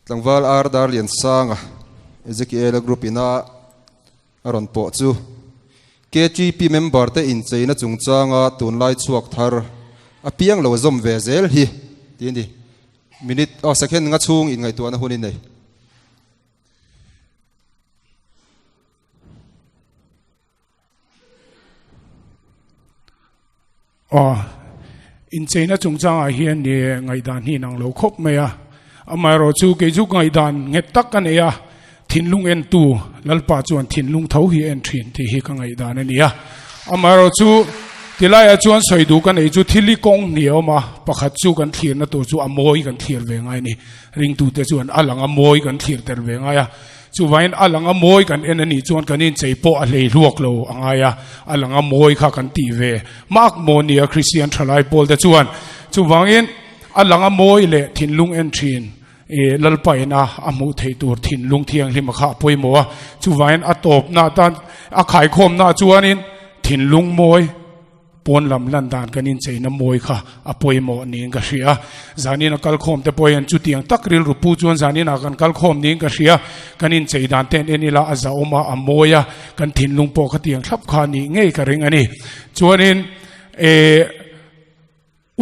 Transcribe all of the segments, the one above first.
Tlangval Ar Darliansanga, Ezekiela Group ina a rawn pawh chu KTP member te incheina chungchanga tunlai chhuak thar apiang lo zawm ve zel hi tih a ni. Minute, aw second nga chhung inngaihtuahna hun i nei. Aw, incheina chungchangah hian ni ngaihdan hi inang lo khawp mai a. Amaherawh chu kei chu ngaihdan nghet tak ka nei a, thinlung entu Lalpa chuan thinlung tho hi en thin tih hi ka ngaihdan a ni a. Amaherawh chu tilaiah chuan sawi duh ka neih chu thil hi kawng hnih a awm a, pakhat chu kan thlirna tur chu a mawi kan thlir ve ngai a ni. Ringtute chuan a lang a mawi kan thlir tel ve ngai a. Chuvain a langa mawi kan en a nih chuan kan inchei pawh a hlei hluak lo a ngai a, a langa mawi kha kan tih ve mak maw nia Kristian thalai pawl te chuan. Chuvangin a langa mawi leh thinlung en thin i Lalpaina a hmuh theih tur thinlung thianghlim a kha a pawimawh a, chuvain a tawpna atan a khaikhawmna chuanin thinlung mawi, Pawn lam lan dan kan incheina mawi kha a pawimawh niin ka hria. Zanin a kalkhawm te pawh hian chutiang tak rilru pu chuan zanin ah kan kalkhawm niin ka hria. Kan inchei dan te an en ila a zahawm a, a mawi a, kan thinlung pawh khatiang thlap kha nih ngei ka ring a ni. Chuanin eh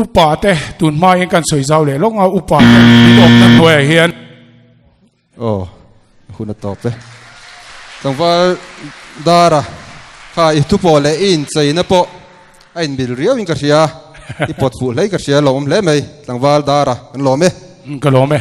upa te tun hmain kan sawi zau leh lawk a, upa te min awmna hnuaiah hian. Aw, hun a tawp e. Tlangval Dara, kha i thu pawh leh i incheina pawh a inbil riau in ka hria, i pawt fuh hlei ka hria, lawmawm hle mai. Tlangval Dara, kan lawm e. Ka lawm e.